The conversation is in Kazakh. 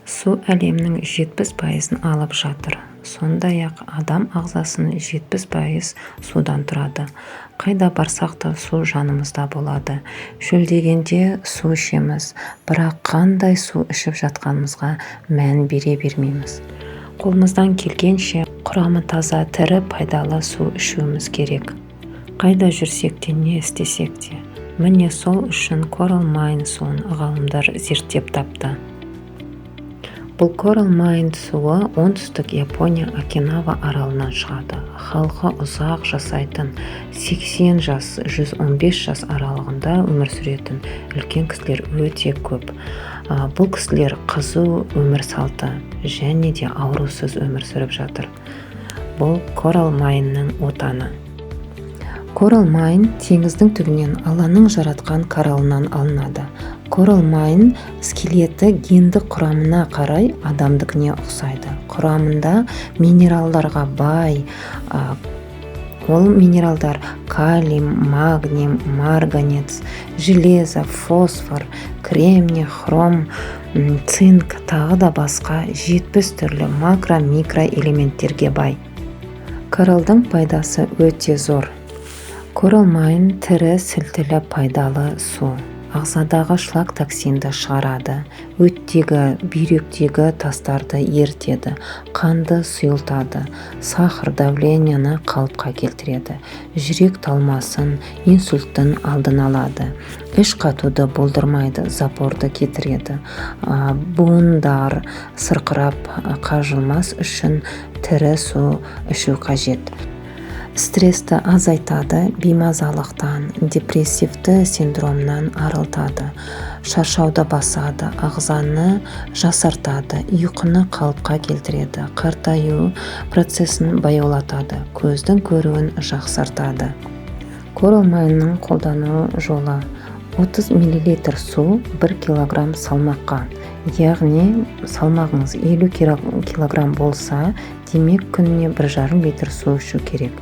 Су әлемнің 70%-ын алып жатыр. Сондай-ақ адам ағзасының 70% судан тұрады. Қайда барсақ та, су жанымызда болады. Шөлдегенде су ішеміз, бірақ қандай су ішіп жатқанымызға мән бере бермейміз. Қолымыздан келгенше құрамы таза, тірі, пайдалы су ішуіміз керек, қайда жүрсек те, не істесек те. Міне, сол үшін Coral Mine суын ғалымдар зерттеп тапты. Бұл Coral Mine суы оңтүстік Япония, Окинава аралынан шығады. Халқы ұзақ жасайтын, 80 жас, 115 жас аралығында өмір сүретін үлкен кісілер өте көп. Бұл кісілер қызу өмір салты және де аурусыз өмір сүріп жатыр. Бұл Coral Mine-ның отаны. Coral Mine теңіздің түбінен, Алланың жаратқан коралынан алынады. Coral Mine скелеті гендік құрамына қарай адамдікіне ұқсайды. Құрамында минералдарға бай. Ол минералдар: калий, магний, марганец, железо, фосфор, кремний, хром, цинк, тағы да басқа 70 түрлі макро, микро элементтерге бай. Коралдың пайдасы өте зор. Coral Mine тірі, сілтілі, пайдалы су. Ағзадағы шлак, токсинді шығарады, өттегі, бүйректегі тастарды ерітеді, қанды сұйылтады, сахар давлениені қалыпқа келтіреді, жүрек талмасын, инсульттің алдын алады, іш қатуды болдырмайды, запорды кетіреді. Буындар сырқырап қажылмас үшін тірі су ішу қажет. Стрессті азайтады, беймазалықтан, депрессивті синдромнан арылтады, шаршауды басады, ағзаны жасартады, ұйқыны қалыпқа келтіреді, қартаю процесін баяулатады, көздің көруін жақсартады. Coral Mine-ның қолдану жолы: 30 мл су 1 килограмм салмаққа, яғни салмағыңыз 50 килограмм болса, демек, күніне 1,5 литр су ішу керек.